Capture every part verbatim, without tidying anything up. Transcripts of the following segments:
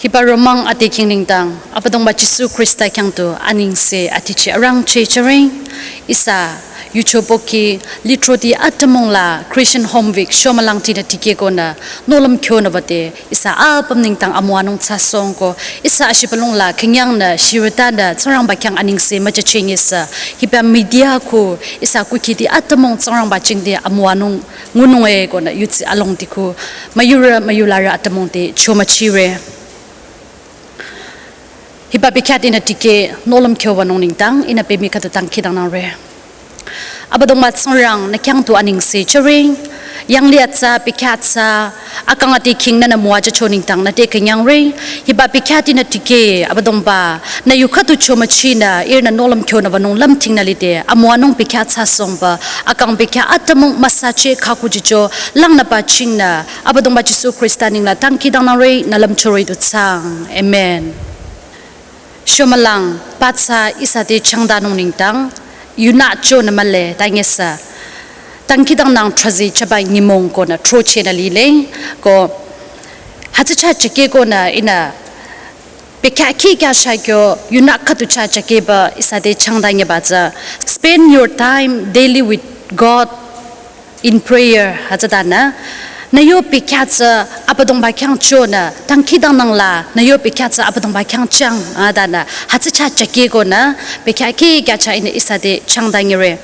Hiba romang ate khingningdang, Abüdongba Jisu Khrista khyang tu anengse atichi arangcheh chüre. Ihsa yucho pohki lithroti atümung la Christian Home Week shomülangtinü tikehkonü nohlüm khyonü bate ihsa apüm nengdang amüwanung thsasohng ko ihsa ashibülung la künyangnü shirütanü Tsingrangba khyang anengse müjacheh nyisü hiba media khu ihsa kukhiti atümung Tsingrangba jingte amüwanung ngunung-e konü yutsi alongti khu müyurü müyularü atümung te chomüchire. Hiba bekhyah tinü tikeh nohlüm khyowünung nengdang ihnü pemi khüdu dangkhidangnangre. Abüdongba Tsingrang nü khyang tu anengse chüre, yanglih atsa bekhyah atsa akang ate khingnü nü müwajücho nengdang nü te künyangre. Hiba bekhyah tinü tikeh Abüdongba nü yu khüdu chomüchinü ihrünü nohlüm khyonü wünung lümthingnü lide amüwanung bekhyah thsasohngba akang bekhyah atümung müsacheh khakujicho langnüba chingnü Abüdongba Jisu Khrista nengla dangkhidangnangre nü lümchore du thsaang. Amen. Shomülang pathsa ihsa te changdanung nengdang yunü chonü mühle ta nyisü dangkhidangnang thrazi chaba nyümong konü throchehnü lile ko hütsü chah jakehkonü ihnü bekhyah khikhyah shakyo yunü khüdu chah jakehba ihsa te changdanyeba tsü Spend your time daily with God in prayer hütsütanü nü yo bekhyah tsü Abüdongba khyang chonü dangkhidangnang la nü yo bekhyah tsü Abüdongba khyang chang atanü hütsü chah jakehkonü bekhyah khikhyah chah ihnü ihsa te changdanyire.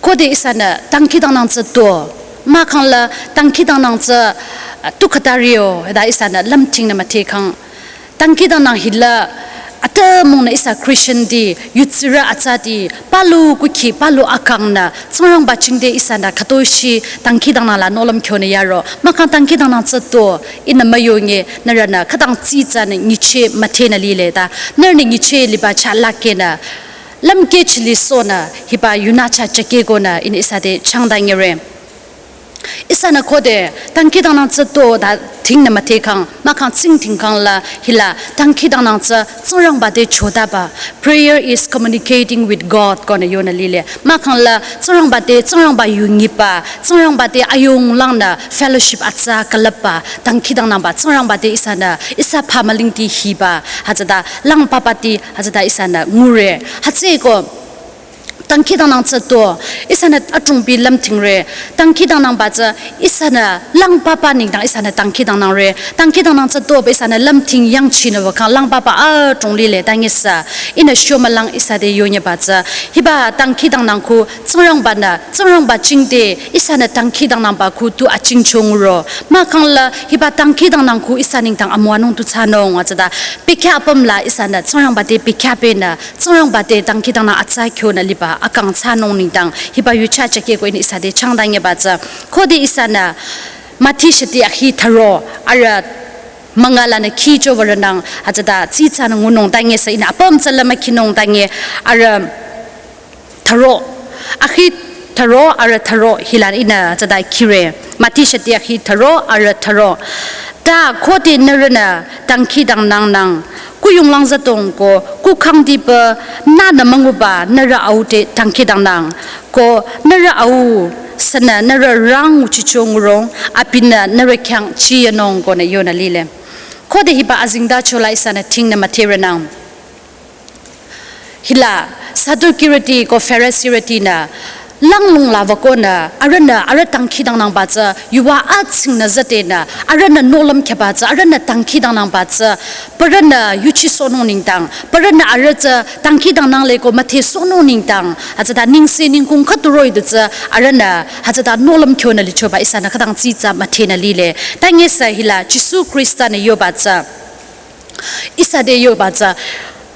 Khode ihsanü dangkhidangnang tsü to mahkhang la dangkhidangnang tsü tu khüta rio hita ihsanü lümthingnü müdhekhang dangkhidangnang hila atümungnü ihsa Christianti yutsirü atsati palu kukhi palu akangnü Tsingrangba jingte ihsanü khütoshi dangkhidangnang la nohlüm khyonü yaro mahkhang dangkhidangnang tsü to ihnü müyonge nührünü khütang tsitsanü nyicheh müdhenü lile ta nührünü nyicheh liba chah lakehnü lümkeh chilisohnü hiba yunü chah jakehkonü ihnü ihsa te changdanyire. Ihsanü khode dangkhidangnang tsü to ta thingnü müdhekhang mahkhang tsingdhingkhang la hila dangkhidangnang tsü Tsingrangba te chotaba prayer is communicating with God konü yonü lile mahkhang la Tsingrangba te Tsingrangba yu nyiba Tsingrangba te ayunglangnü fellowship atsa külüpba dangkhidangnangba Tsingrangba te ihsanü ihsa bhamülingti hiba hütsüta lang papati hütsüta ihsanü ngure hütsüeko dangkhidangnang tsü to ihsanü adrongpi lümthingre dangkhidangnangba tsü ihsanü lang papa nengdang ihsanü dangkhidangnangre dangkhidangnang tsü toba ihsanü lümthing yangchinü wükhang lang papa adrong lile ta nyisü ihnü shomülang ihsa te yonyeba tsü hiba dangkhidangnang khu Tsingrangbanü Tsingrangba jingte ihsanü dangkhidangnangba khu tu achingcho nguro mahkhang la hiba dangkhidangnang khu ihsa nengdang amüwanung tu thsanung atsüta bekhyah apüm la ihsanü Tsingrangba te bekhyah pehnü Tsingrangba te dangkhidangnang atsa khyonü liba akang thsanung nengdang hiba yu chah jakehko ihnü ihsa te changdanyeba tsü khode ihsanü Mathi shati akhi thüro arüh münga lanü khicho würonang hütsüta tsitsanü ngunung ta nyisü ihnü apüm tsü la mükhinung ta nyi arüh thüro akhi thüro arüh thüro hilanü ihnü hütsüta khire Mathi shati akhi thüro arüh thüro ta khode nührünü dangkhidangnangnang kuyonglang züdong ko kukhangdiba nünü münguba nührü au te dangkhidangnang ko nührü au sünü nührü rang nguchicho ngurong abinü nührü khyang chiyanung konü yonü lile khode hiba azengtacho la ihsanü thingnü müdheronang hila Sadukirüti ko Farisirütinü langlung la wükonü arühnü arüh dangkhidangnangba tsü yuva atsingnü züdenü arühnü nohlüm khyaba tsü arühnü dangkhidangnangba tsü parünü yuchisohnung nengdang parünü arüh tsü dangkhidangnangle ko müdhesohnung nengdang hütsüta nengse nengkung khüdu roh-i du tsü arühnü hütsüta nohlüm khyonü lichoba ihsanü khütang tsitsa müdhenü lile ta nyisü hila Jisu Khristanü yoba tsü ihsa te yoba tsü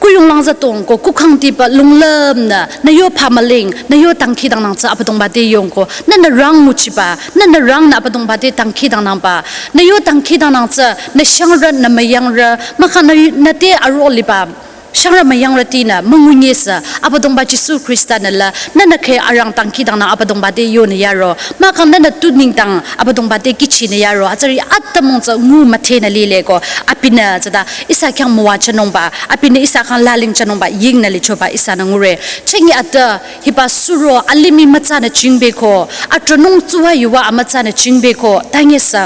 kuyonglang züdong ko kukhangdiba lunglümnü nü yo bhamüling nü yo dangkhidangnang tsü Abüdongba te yong ko nünü rang nguchiba nünü rangnü Abüdongba te dangkhidangnangba nü yo dangkhidangnang tsü nü shangrü nü müyangrü mahkhang nü nü te aro liba shangrü müyangrütinü müngunyesü Abüdongba Jisu Khristanü la nünü khe arang dangkhidangnang Abüdongba te yonü yaro mahkhang nünü tu nengdang Abüdongba te kihchinü yaro hütsüri atümung tsü ngu müdhenü lile ko abinü tsüta ihsa khyang müwajünungba abinü ihsa khyang lalingjünungba yingnü lichoba ihsanü ngure chengi atü hiba suro alimih mütsanü jingbeko atronung tsuwa yuva amütsanü jingbeko ta nyisü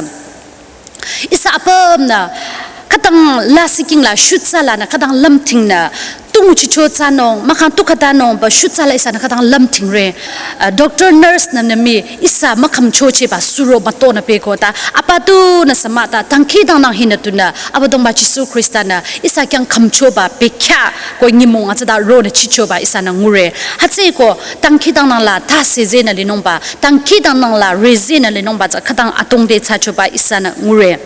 ihsa apümnü Khütang lasih king la shutsa lanü khütang lümtingnü tu nguchicho thsanung, mahkhang tu khütanung ba shutsa la ihsanü khütang lümtingre. Uh, doctor, nurse nü nü mii ihsa mükhümchochehba suro mütonü pehko ta, apa tunü sü mah ta, dangkhidangnang hinü tunü, Abüdongba Jisu Khrista-nü ihsa khyang khümchoba bekhyah ko nyümong atsüta ronü chichoba ihsanü ngure. Hütsüeko dangkhidangnang la tase zehnü linungba, dangkhidangnang la re zehnü linungba tsü khütang atongde thsachoba ihsanü ngure.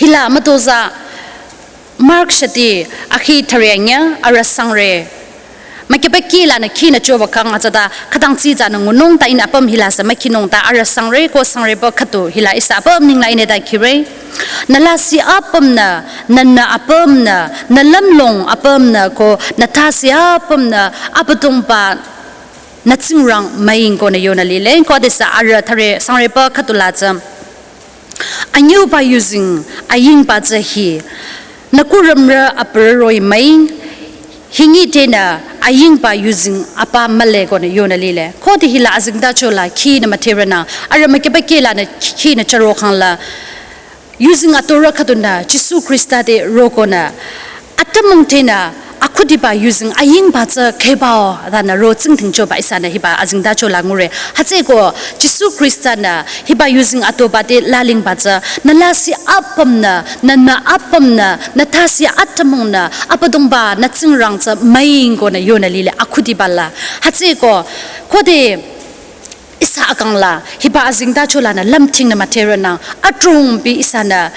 Hila mütozah Mark shati akhi thüre anyüh arüh sangre. Mükehpü kih lanü khinü choba kang atsüta khütang tsitsanü ngunung ta ihnü apüm hila sü mükhinung ta arüh sangre ko sangreba khüdu hila ihsa apüm nengla ihnü ta khire. Nü lasih apümnü, nü nü apümnü, nü lümlong apümnü ko nü tase apümnü Abüdongba nü Tsingrang müing ko nü yonü lile. Ko adesü arüh thüre sangreba khüdu la tsü anyüuba yuzeng ayingba tsü hi, nü kurümrü aparü roh-i müing, hingi tenü ayingba yuzeng apa mühle ko nü yonü lile. Khode hila azengtacho la khinü müdherenang, arüh mükehpü kih lanü khinü chüro khang la, yuzeng atorü khüdunü Jisu Khrista te roko nü, atümung tenü akhudiba yuzeng ayingba tsü khübao tanü ro tsingdhingchoba ihsanü hiba azengtacho la ngure. Hütsüeko Jisu Khrista-nü hiba yuzeng atoba te lalingba tsü, nü lasih apümnü, nü nü apümnü, nü tase atümungnü Abüdongba nü Tsingrang tsü müing ko nü yonü lile akhudiba la. Hütsüeko khode ihsa akang la hiba azengtacho lanü lümtingnü müdherenang, adrongpi ihsanü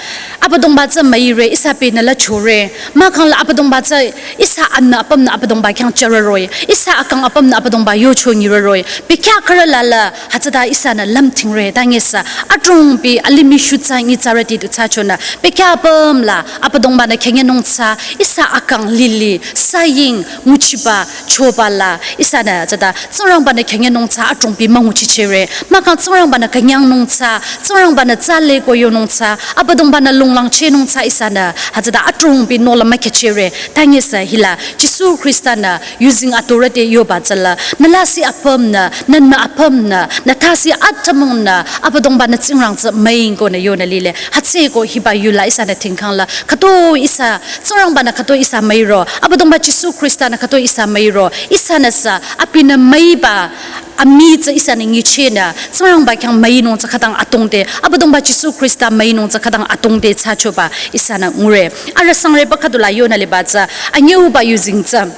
Abüdongba tsü müire, ihsa pinü la chore. Mahkhang la Abüdongba tsü ihsa anü apümnü Abüdongba khyang chürü roh-i, ihsa akang apümnü Abüdongba yocho nyirü roh-i, bekhyah khürü la la hütsüta ihsanü lümtingre. Tangesü adrongpi alimih shutsa nyitsarüti tu thsachonü bekhyah apüm la Abüdongba-nü khengenung thsa ihsa akang lili saying nguchiba choba la ihsanü tsüta Tsingrangba-nü khengenung thsa adrongpi münguchichehre. Mahkhang Tsingrangba-nü künyangnung thsa, Tsingrangba-nü tsale ko yonung thsa, Abüdongba-nü longlangchehnung thsa ihsanü hütsüta adrongpi nola mükhehchehre. Tangesü hila Jisu Khrista-nü yuzeng atorü te yoba tsü la, nü lasih apümnü, nü nü apümnü, nü tase atümungnü Abüdongba nü Tsingrang tsü müing ko nü yonü lile. Hütsüeko hiba yu la ihsanü tingkhang la khütoi ihsa Tsingrangba-nü khütoi ihsa müiro, Abüdongba Jisu Khrista-nü khütoi ihsa müiro, ihsanüsü abinü müiba amii tsü ihsanü nyichehnü Tsingrangba khyang müinung tsü khütang atongde, Abüdongba Jisu Khrista müinung tsü khütang atongde thsachoba ihsanü ngure. Arüh sangreba khüdu la yonü liba tsü anyüuba yuzeng tsü,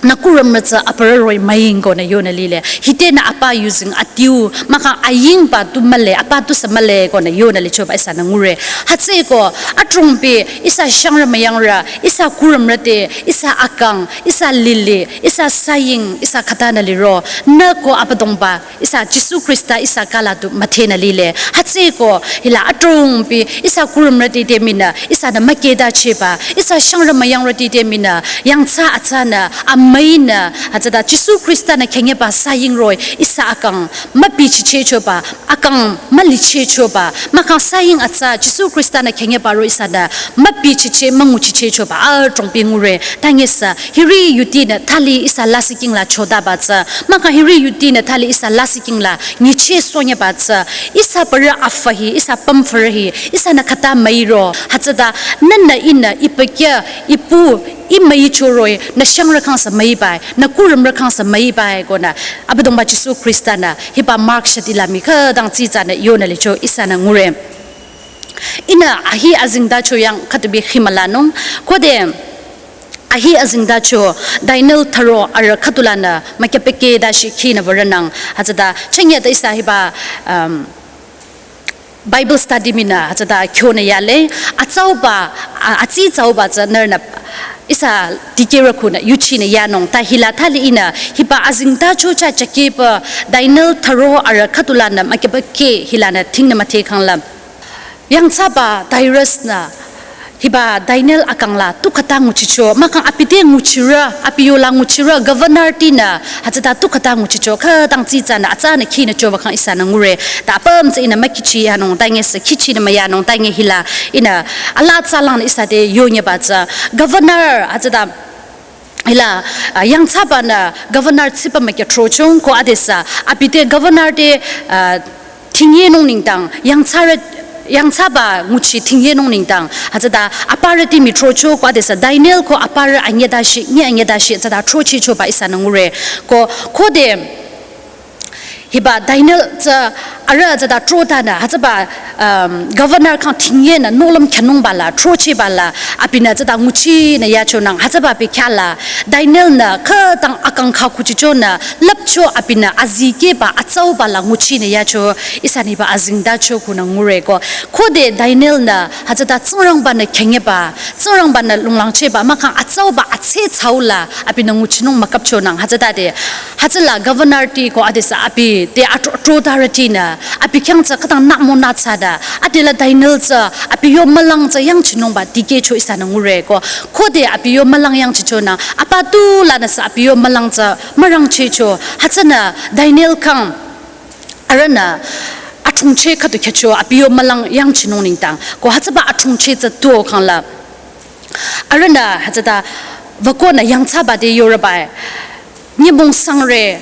nü kurümrü tsü aparü roh-i müing ko nü yonü lile. Hitenü apa yuzeng adiu, mahkhang ayingba tu mühle, apa tusü mühle ko nü yonü lichoba ihsanü ngure. Hütsüeko adrongpi ihsa shangrü müyangrü, ihsa kurümrü te, ihsa akang, ihsa lili, ihsa saying, ihsa khütanü liro, nü ko Abüdongba ihsa Jisu Khrista ihsa kala tu müdhenü lile. Hütsüeko hila adrongpi ihsa kurümrüti te minü ihsanü mükehdachehba, ihsa shangrü müyangrüti te minü yangthsa atsanü amüinü hütsüta Jisu Khrista-nü khengeba saying roh-i ihsa akang mübichichehchoba, akang mülichehchoba, mahkhang saying atsa Jisu Khrista-nü khengeba roh-i ihsanü mübichicheh münguchichehchoba adrongpi ngure. Tangesü hiri yutinü thali ihsa lasih king la chodaba tsü, mahkhang hiri yutinü thali ihsa lasih king la nyichehsohnyüba tsü, ihsa parü afü hi, ihsa pümfürü hi ihsanü khüta müiro, hütsüta nünü ihnü ipakya ipu ih müicho roh-i nü shangrü khangsü müibai, nü kurümrü khangsü müibai ko nü Abüdongba Jisu Khrista-nü hiba Mark shati la mii khütang tsitsanü yonü licho ihsanü ngure. Ihnü ahi azengtacho yang khütubi khimülanung, khode ahi azengtacho Daniel thüro arüh khüdu lanü mükepekedashi khinü würenang. Hütsüta chünye ta ihsa hiba, um, Bible study minü hütsüta kyonü yale, atsauba, a-, atsitsauba tsü nührünü ihsa dikehrü khunü yuchinü yanung. Ta hila thali ihnü hiba azengtacho chah chakepü Daniel thüro arüh khüdu lanü mükepeke hilanü thingnü müdhekhang la, yangthsaba Darius-nü hiba Daniel akang la tu khüta nguchicho, mahkhang abi te nguchirü, abi yola nguchirü, governor tinü hütsüta tu khüta nguchicho, khütang tsitsanü atsanü khinü choba khang ihsanü ngure. Ta apüm tsü ihnü mükhichi yanung, tangesü khichinü müyanung, tange hila ihnü alaa tsalangnü ihsa te yonyeba tsü, governor hütsüta hila, ah, yangthsabanü governor tsiba mükyü throchung ko adesü abi te governor te, ah, thingyenung nengdang yangthsarü yangthsaba nguchi thingyenung nengdang, hütsüta aparüti mi throcho ko adesü Daniel ko aparü anyüdashi, nyi anyüdashi, hütsüta throchichoba ihsanü ngure. Ko, khode, hiba Daniel tsü arüh hütsüta throtanü, hütsüba, um, governor khyang thingyenü nohlüm khyünungba la, throchiba la, abinü hütsüta nguchinü yachonang, hütsüba bekhyah la, Daniel-nü khütang akang kha kuchichonü, lüpcho abinü azikehba, atsauba la nguchinü yacho, ihsanü hiba azengtacho kunü ngure ko. Khode Daniel-nü, hütsüta Tsingrangba-nü khyünyeba, Tsingrangba-nü longlangchehba, mahkhang atsauba, atsethsaula, abinü nguchinung mükapchonang, hütsütade, hütsüla governor-ti ko adesü abi te atro-, throtarütinü, abi khyang tsü khütang nümo nüthsada, adela Daniel tsü, abi yo mülang tsü yangchinungba dikehcho ihsanü ngure ko, khode abi yo mülang yangchichonü, apa tulanüsü abi yo mülang tsü mürangchehcho, hütsünü Daniel khyang, arühnü, athungcheh khüdu khyücho, abi yo mülang yangchinung nengdang, ko hütsüba athungcheh tsü tuo khangla, arühnü, hütsüta, wükonü yangthsaba te yorübai. Nyümong sangre,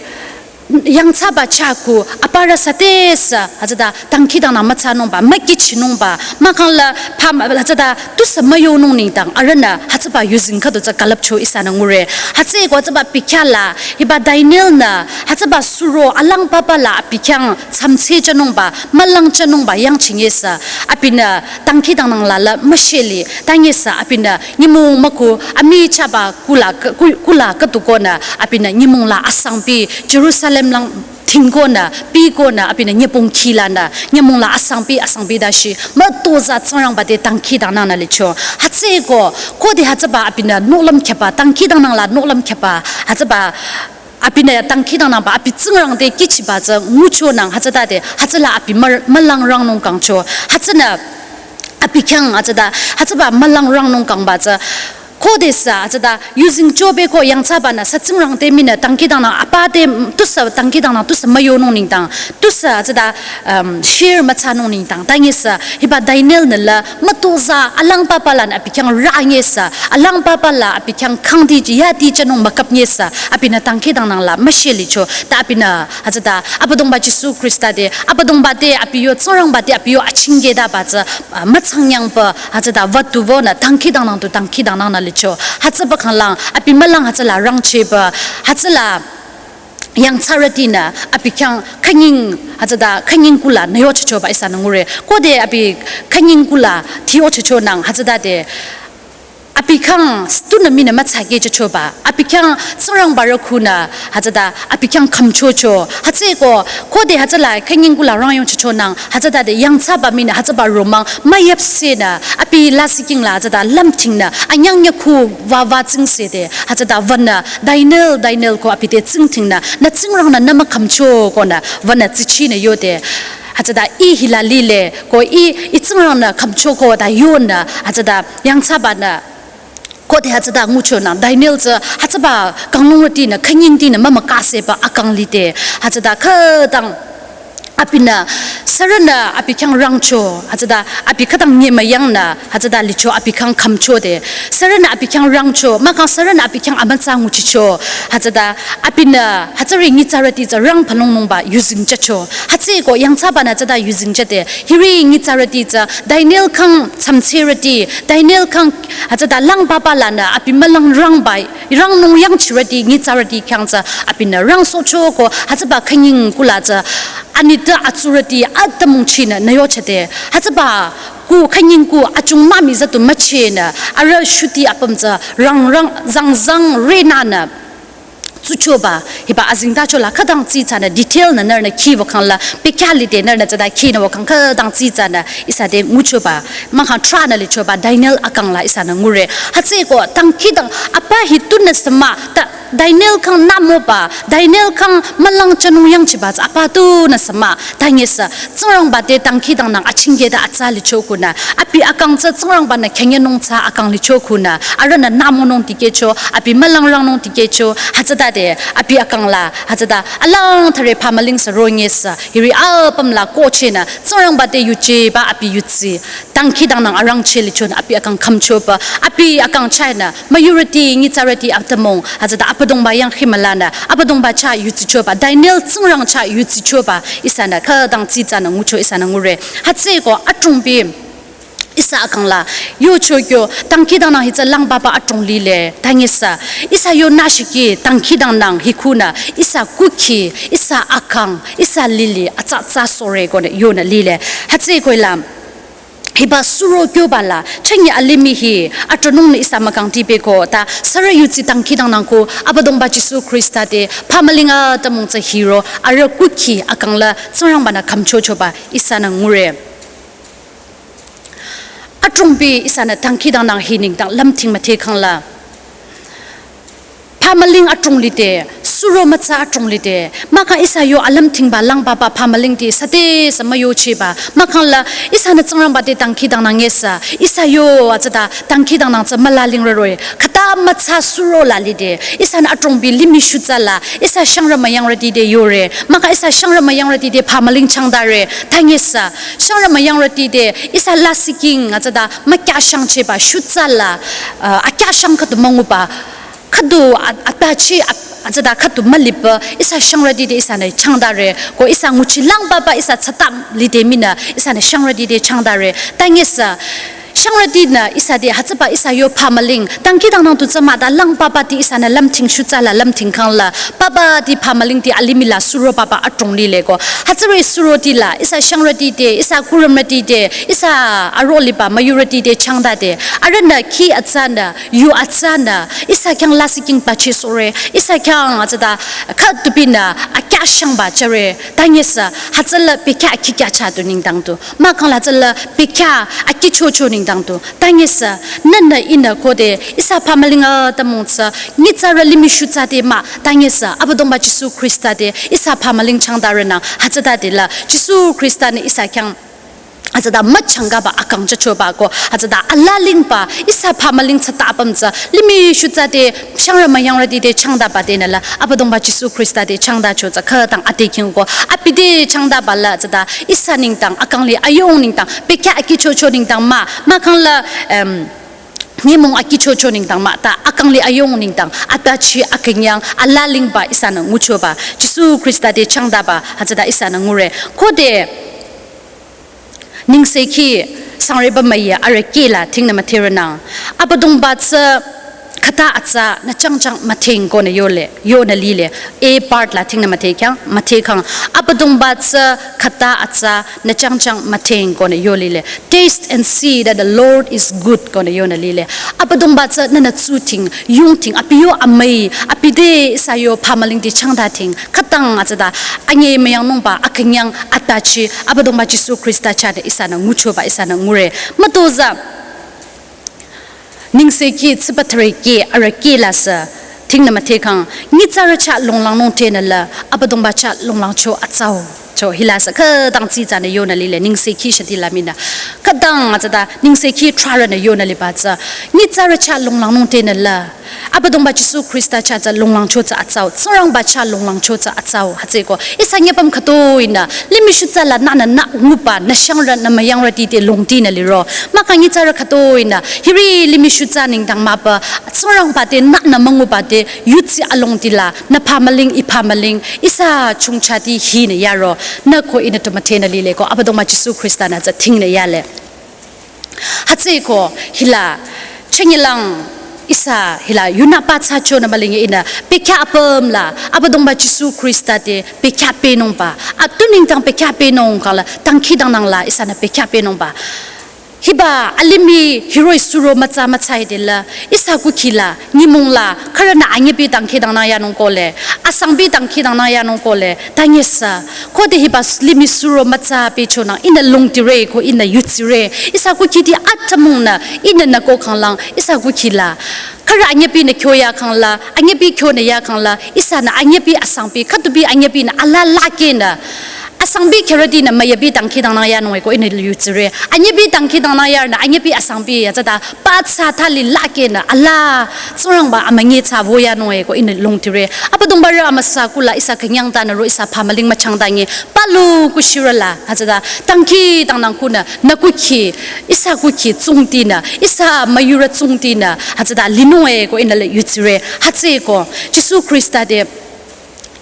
yangthsaba chah ku, aparü sütesü, hütsüta, dangkhidangnang müthsanungba, mükichinungba, mahkhang la, pam, hütsüta, tusü müyonung nengdang, arühnü, hütsüba yuzeng khüdu tsü külüpcho ihsanü ngure. Hütsüeko hütsüba bekhyah la, hiba Daniel-nü, hütsüba suro, alang papa la, abi khyang, tsamtse chanungba, mülang chanungba, yangchinyesü, abinü, dangkhidangnang la la, müsheli, tanyesü, abinü, nyümong müku, amichahba, kula, ku-, kula khüdu konü, abinü, nyümong la asangpi, Jerusalem lang, thingkonü, pikonü, abinü, nyübong khilanü, nyümong la asangpi, asangpi dashi, mütozah Tsingrangba te dangkhidangnangnü licho. Hütsüeko, khode hütsüba abinü, nohlüm khyüba, dangkhidangnang la nohlüm khyüba, hütsüba, abinü dangkhidangnangba, abi Tsingrang te kihchiba tsü nguchonang hütsütade, hütsüla abi mür-, mülang rangnung kangcho. Hütsünü, abi khyang hütsüta, hütsüba mülang rangnung kangba tsü, khodesü, hütsüta, yuzeng chobeko yangthsabanü, sü Tsingrang te minü, dangkhidangnang, apa te, tusü dangkhidangnang, tusü müyonung nengdang, tusü, hütsüta, um, share müthsanung nengdang, tanyesü, hiba Daniel-nü la, mütozah, alang papa lanü, abi khyang ranyesü, alang papa la, abi khyang khangdi, yadi chanung mükapnyesü, abinü dangkhidangnang la, müshelicho, ta abinü, hütsüta, Abüdongba Jisu Khrista te, Abüdongba te, abi yo, Tsingrangba te, abi yo, achingkedaba tsü, ah, mütsangyangba, hütsüta, wütu wünü, dangkhidangnang tu, dangkhidangnangnü licho, hütsüba khanglang, abi mülang hütsüla rangchehba, hütsüla, yangthsarütinü, abi khyang khünying, hütsüta khünying kula nü yochichoba ihsanü ngure. Khode abi khünying kula ti yochichonang hütsütade, abi khyang tunü minü mütsakehchichoba, abi khyang Tsingrangba rükhunü, hütsüta abi khyang khümchocho. Hütsüeko, khode hütsüla khünying kula rangyongchichonang, hütsütade yangthsaba minü hütsüba romang müyüpsehnü, abi lasih king la hütsüta lümtingnü, anyang nyükhu wa wa tsingsede, hütsüta wünü, Daniel, Daniel ko abi te tsingdhingnü, nü Tsingrangnü nü mükhümcho konü, wünü tsichinü yode, hütsüta ih hila lile, ko ih, ih Tsingrangnü khümcho ko ta yonü, hütsüta yangthsabanü, khode hütsüta nguchonang, Daniel tsü, hütsüba kanglungrütinü, khünyingtinü, mümükaseba akang lide, hütsüta khütang, abinü, sürünü, abi khyang rangcho, hütsüta, abi khütang nyemüyangnü, hütsüta licho, abi khyang khümchode, sürünü, abi khyang rangcho, mahkhang sürünü, abi khyang amütsa nguchicho, hütsüta, abinü, hütsüri nyitsarüti tsü rang palongnungba, yuzeng chacho, hütsüeko, yangthsabanü hütsüta yuzeng chade, hiri nyitsarüti tsü, Daniel khyang tsamtserüti, Daniel khyang, hütsüta lang papa lanü, abi mülang rangba, rangnung yangchirüti, nyitsarüti khyang tsü, abinü rangsohcho ko, hütsüba khünying kula tsü, anitpü atsurüti, atümungchinü, nü yochade, hütsüba, ku khünying ku, achung mami zatu müchinü, arüh shuti apüm tsü, rang rang, zang zang, renanü, tsuchoba, hiba azengtacho la khütang tsitsanü detail nü nührünü khi wükhang la, pekya lide nührünü tsüta khinü wükhang khütang tsitsanü ihsa te nguchoba, mahkhang tranü lichoba, Daniel akang la ihsanü ngure. Hütsüeko dangkhidang, apa hi tunü sema, ta, Daniel khyang nümoba, Daniel khyang mülang chanung yangchiba tsü apa tunü sema, tanyesü, Tsingrangba te dangkhidangnang achingketa atsa licho kunü, abi akang tsü Tsingrangbanü khenyenung tsü akang licho kunü, arühnü nümonung dikehcho, abi mülang rangnung dikehcho, hütsütade, abi akang la, hütsüta, alang thare phamüling sü ronyesü, hiri apüm la kohchehnü, Tsingrangba te yujeba abi yutsi, dangkhidangnang arangcheh lichonü, abi akang khümchoba, abi akang chahnü, müyurüti, nyitsarüti atümung, hütsüta, Abüdongba yang khimülanü, Abüdongba chah yutsichoba, Daniel Tsingrang chah yutsichoba, ihsanü khütang tsitsanü ngucho ihsanü ngure. Hütsüeko adrongbi ihsa akang la, yocho kyo, dangkhidangnang hitsü lang papa adrong lile, tanyesa, ihsa yo nashiki, dangkhidangnang hikunü, ihsa kukhi, ihsa akang, ihsa lili, atsa tsa sore konü, yonü lile. Hütsüeko ilam, hiba suro kyoba la, chengi alimih hi, atronung nü ihsa mükang tipeko, ta, sürü yutsi dangkhidangnang ko, Abüdongba Jisu Krista te, phamüling atümung tsü hiro, arüh kukhi, akang la, Tsingrangba nü khümchochoba, ihsanü ngure. Adrongbi ihsanü dangkhidangnang hi nengdang lümthing müdhekhang la. Phamüling adrong lide, suro mütsa adrong lide, mahkhang ihsa yo alümthingba lang papa phamüling te, süte sü müyocheba, mahkhang la, ihsanü Tsingrangba te dangkhidangnang ngesa, ihsa yo atsüta dangkhidangnang tsü mülaling rüroh-i, khüta mütsa suro la lide, ihsanü adrongbi limih shutsa la, ihsa shangrü müyangrüti te yore, mahkhang ihsa shangrü müyangrüti te phamüling changdare, tanyesa, shangrü müyangrüti te, ihsa lasih king, atsüta, mükyashangcheba, shutsa la, uh, akyashang khüdu münguba, khüdu a-, atachi, a-, atsüta khüdu mülipü, ihsa shangrüti te ihsanü changdare, ko ihsa nguchi lang papa ihsa tsatam lide minü, ihsanü shangrüti te changdare, tanyesa, shangrütinü ihsa te hütsüba ihsa yo phamüling, dangkhidangnang tu tsü müda lang papa te ihsanü lümthing shutsa la lümthingkhang la, papa te phamüling te alimih la suro papa adrong lile ko. Hütsüri suro ti la, ihsa shangrüti te, ihsa kurümrüti te, ihsa aro liba müyurüti te changdade. Arühnü khi atsanü, yu atsanü, ihsa khyang lasih king pache sore, ihsa khyang atsüta, khütupinü, akyashangba chare, tanyesa, hütsüla bekhyah kikya chah tu nengdang tu. Mahkhang la tsüla bekhyah akichocho nengdang tu. Tanyesa, nünü ihnü khode, ihsa phamüling atümung tsü, nyitsarü limih shutsa te mah, tanyesa, Abüdongba Jisu Krista te, ihsa phamüling changdarenang, hütsüta te la, Jisu Krista nü ihsa khyang, atsüta müchangkaba akang chachoba ko, atsüta alalingba, ihsa phamüling tsüta apüm tsü, limih shutsa te, shangrü müyangrüti te changdaba tenü la, Abüdongba Jisu Krista te changdacho tsü khütang atekhing ko, abi te changdaba la tsüta, ihsa nengdang, akang li ayung nengdang, bekhyah akichocho nengdang mah, mahkhang la, em, nyümong akichocho nengdang mah, ta akang li ayung nengdang, atachi akünyang, alalingba ihsanü nguchoba, Jisu Krista te changdaba, atsüta ihsanü ngure. Khode, nengsekhi, sangreba müya, arüh kih la, thingnü müdheronang. Abüdongba tsü, khüta atsa, nü changchang müdheng konü yole, yonü lile. A part la thingnü müdhekhyang, müdhekhang. Abüdongba tsü, khüta atsa, nü changchang müdheng konü yo lile. Taste and see that the Lord is good konü yonü lile. Abüdongba tsü nünü tsuthing, yungthing, abi yo amüi, abi te ihsa yo phamüling te changdathing, khütang atsüta, anyi müyangnungba, akünyang, atachi, Abüdongba Jisu Krista chahnü ihsanü nguchoba, ihsanü ngure. Mütozah, nengsekhi tsiba thüre kih, arüh kih la sü, thingnü müdhekhang, nyitsarü chah longlangnung tenü la, Abüdongba chah longlangcho atsau. Cho hila sü, khütang tsitsanü yonü lile, nengsekhi shati la minü. Khütang atsüta, nengsekhi trarünü yonü liba tsü, nyitsarü chah longlangnung tenü la, Abüdongba Jisu Krista chah tsü longlangcho tsü atsau, Tsingrangba chah longlangcho tsü atsau, hütsüeko, ihsa nyüpüm khütoinü, limih shutsa la nünü nü nguba, nü shangrü, nü müyangrüti te longtinü liro. Mahkhang nyitsarü khütoinü, hiri limih shutsa nengdang mahba, Tsingrangba te nünü münguba te, yutsi alongti la, nü phamüling, i phamüling, ihsa chungchati hinü yaro, nü ko ihnü tu müdhenü lile ko, Abüdongba Jisu Krista nü tsü thingnü yale. Hütsüeko hila, chengilang ihsa hila, yunü pathsachonü mülinge ihnü, bekhyah apüm la, Abüdongba Jisu Krista te, bekhyah pehnungba. Atu nengdang bekhyah pehnung khala, dangkhidangnang la, ihsanü bekhyah pehnungba. Hiba, alimih, hiroh-i suro mütsa mütsa hide la, ihsa kukhi la, nyümong la, khürünü anyipi dangkhidangnang yanung kohle, asangpi dangkhidangnang yanung kohle, tanyesa, khode hiba s-, limih suro mütsa pehchonang, ihnü longtire ko ihnü yutsire, ihsa kukhiti atümungnü, ihnü nü ko khanglang, ihsa kukhi la. Khürü anyipinü kyo yakhang la, anyipi kyonü yakhang la, ihsanü anyipi asangpi, khüdupi anyipinü, ala lakenü. asangbi kherütinü müyabi dangkhidangnang yanung-e ko ihnü yutsire. Anyibi dangkhidangnang yarünü anyibi asangbi hütsüta pa thsa thali lakehnü ala Tsingrangba amünyi thsa wo yanung-e ko ihnü longtire. Abüdongba rü amüsa kula ihsa künyang tanü ro ihsa phamüling müchangtangi palu kushirüla hütsüta dangkhidangnang kunü nü kukhi, ihsa kukhi tsungtinü, ihsa müyurü tsungtinü hütsüta linung-e ko ihnü le yutsire. Hütsüeko Jisu Khrista te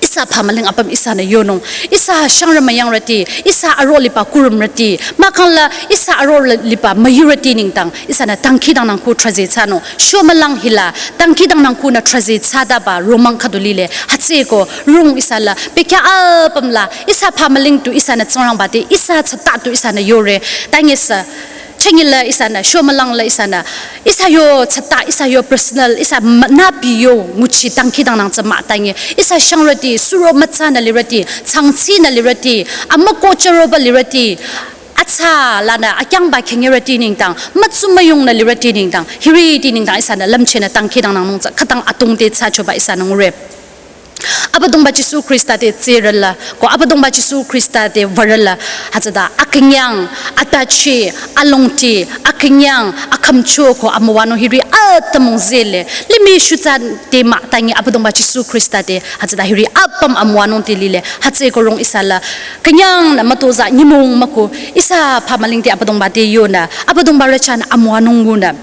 ihsa phamüling apüm ihsanü yonung, ihsa shangrü müyangrüti, ihsa aro liba kurümrüti, mahkhangla ihsa aro liba müyurüti nengdang ihsanü dangkhidangnang ku trahzeh thsanung. Shomülang hila dangkhidangnang kunü trahzeh thsataba romang khüdu lile. Hütsüeko rung ihsa la bekhyah apüm la ihsa phamüling tu ihsanü Tsingrangba te ihsa thsata tu ihsanü yore. Tangesü changila ihsanü, shomülang la ihsanü, ihsa yo thsata, ihsa yo personal, ihsa ma-, napi yo nguchi dangkhidangnang tsü mah tangi. Ihsa shangrüti, suro mütsanü lirüti, changchinü lirüti, amüko chüroba lirüti, atsa lanü akyangba khengerüti nengdang, mütsumüyungnü lirüti nengdang, hiriti nengdang ihsanü lümchehnü dangkhidangnangnung tsü khütang atungte thsachoba ihsanü ngure. Abüdongba Jisu Khrista te tsürüla, ko Abüdongba Jisu Khrista te würüla, hütsüta akünyang, atachi, alongti, akünyang, akhümcho ko amüwanung hiri atümung zehle, limih shutsa te mah tangi Abüdongba Jisu Khrista te, hütsüta hiri apüm amüwanung te lile, hütsüeko rung ihsa la, künyangnü mütozah nyümong müku, ihsa phamüling te Abüdongba te yonü, Abüdongba rü chahnü amüwanung ngunü.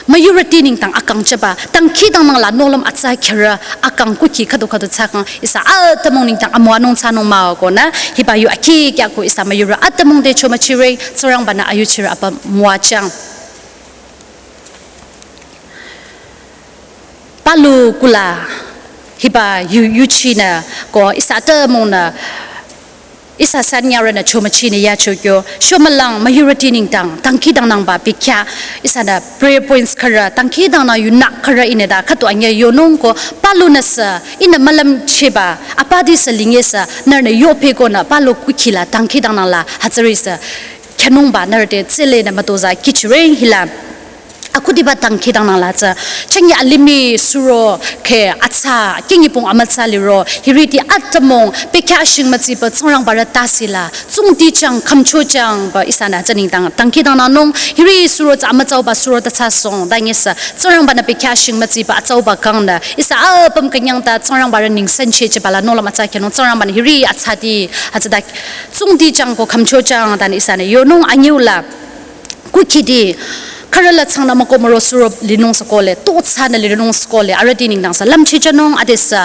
Müyurüti nengdang akang chaba, dangkhidangnang la nohlüm atsa kherü akang kukhi khüdu khüdu thsakang, ihsa atümung nengdang amüwanung thsanung mah-o konü, hiba yu akhi kya ko ihsa müyurü atümung te chomüchire, Tsingrangba-nü ayuchirü apüm müwajüng. Palu kula, hiba yu, yuchinü, ko ihsa atümungnü, ihsa sanyarünü chomüchinü yacho kyo, shomülang müyurüti nengdang, dangkhidangnangba bekhyah, ihsanü prayer points khürü, dangkhidangnang yunü khürü ihnü ta khüdu anyüh yonung ko, palunüsü, ihnü mülümchehba, apadisü lingesü, nührünü yohpü konü, palu kukhi la, dangkhidangnang la, hütsürisü, khyünungba nührü te tsülenü mütozah kihchire hila. Akhudiba dangkhidangnang la tsü, changi alimih suro khe atsa, kinyipung amütsa liro, hiriti atümung, bekhyah shing mütsiba Tsingrangba rü tase la, tsungti chang, khümcho chang ba ihsanü tsü nengdang, dangkhidangnangnung, hiri suro tsü amütsauba suro ta thsasong, tangesü, Tsingrangba-nü bekhyah shing mütsiba atsauba kangnü, ihsa apüm künyang ta Tsingrangba rü nengsencheh chaba la nohlüm atsa khyünung, Tsingrangba-nü hiri atsati, hütsüta, tsungti chang ko khümcho chang tanü ihsanü yonung anyüla. Kukhiti, khürü la changnü müko müro suro linung sü kohle, to thsanü linung sü kohle, arüti nengdangsü lümchehjünung adesü.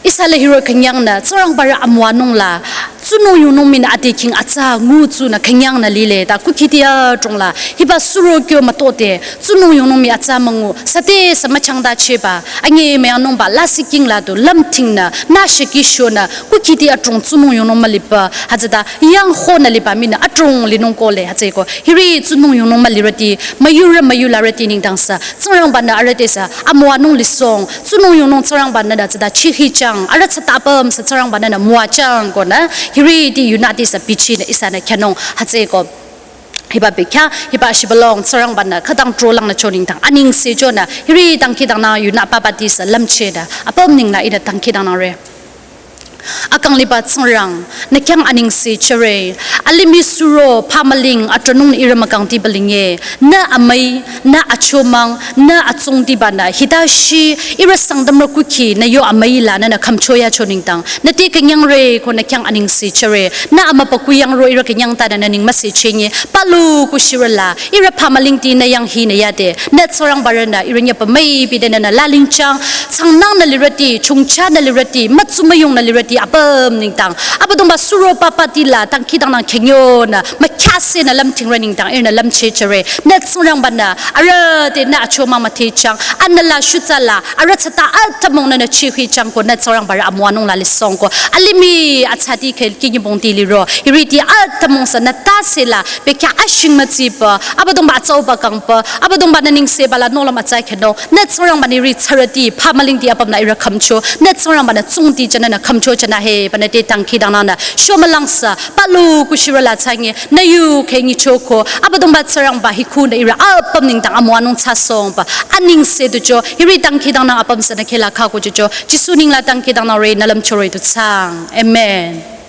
Ihsa la hiro künyangnü, Tsingrangba rü amüwanung la, tsunung yungnung mii nü ade king atsa ngu tsunü künyangnü lile, ta kukhiti adrong la, hiba suro kyo mütote, tsunung yungnung mii atsa müngu, sütesü müchangtachehba, anyi müyangnungba, lasih king la du, lümtingnü, nü shiki shonü, kukhiti adrong tsunung yungnung müliba, hütsüta, yangkhonü liba mii nü adrong linung kohle, hütsüeko, hiri tsunung yungnung mülirüti, müyurü müyularüti nengdangsü, Tsingrangba-nü arüh tesü, amüwanung lisong, tsunung yungnung Tsingrangba-nü ta tsüta chihichang, arüh tsüta apümsü Tsingrangba-nü nü müwajüng konü, hiriti yunü tesü bichinü ihsanü khyünung, hütsüeko. Hiba bekhyah, hiba shibülung, Tsingrangba-nü khütang trolang nü cho nengdang, anengse chonü, hiri dangkhidangnang yunü papa tesü lümchehnü, apüm nengla ihnü dangkhidangnangre. Akang liba Tsingrang, nü khyang anengse chore, alimih suro, phamüling, atronung ihrü mükangtiba linge, nü amüi, nü achomang, nü atsungtiba nü, hita shi, ihrü Sangtamrü kukhi, nü yo amüi la, nü nü khümcho yacho nengdang, nü te künyangre, ko nü khyang anengse chore, nü amübükuh yangro ihrü künyang ta nü nü neng müsechehnyü, palu kushirü la, ihrü phamülingti nü yang hinü yade, nü Tsingrangba rünü, ihrü nyüpa müipi de nü nü lalingjang, changnangnü lirüti, chongchanü lirüti, mütsumüyungnü lirüti, apüm nengdang. Abüdongba suro papati la, dangkhidangnang khyünyonü, mükhyahsehnü lümtingrü nengdang, ihrünü lümcheh chore. Nü Tsingrangba-nü, arüh te nü achomang müthehchang, anüla shutsa la, arüh tsüta atümung nü nü chihichang ko, nü Tsingrangba rü amüwanung la lisong ko. Alimih atsati khe kinyibongti liro, hiriti atümungsü nü tase la, bekhyah ashing mütsipü, Abüdongba atsauba kangpü, Abüdongba-nü nengseba la nohlüm atsa khyünung, nü Tsingrangba-nü hiri tsarüti, phamülingti apümnü ihrü khümcho, nü Tsingrangba-nü tsungti jünü nü khümcho jünü he, ba nü te dangkhidangnangnü, shomülangsü, palu kushirü la tsangi, nü yu khe nyichoko, Abüdongba Tsingrangba hikunü ihrü apüm nengdang amüwanung thsasongba, anengse ducho, hiri dangkhidangnang apümsü nü kheh la khako jucho, Jisu neng la dangkhidangnangre nü lümchore du thsaang. Amen.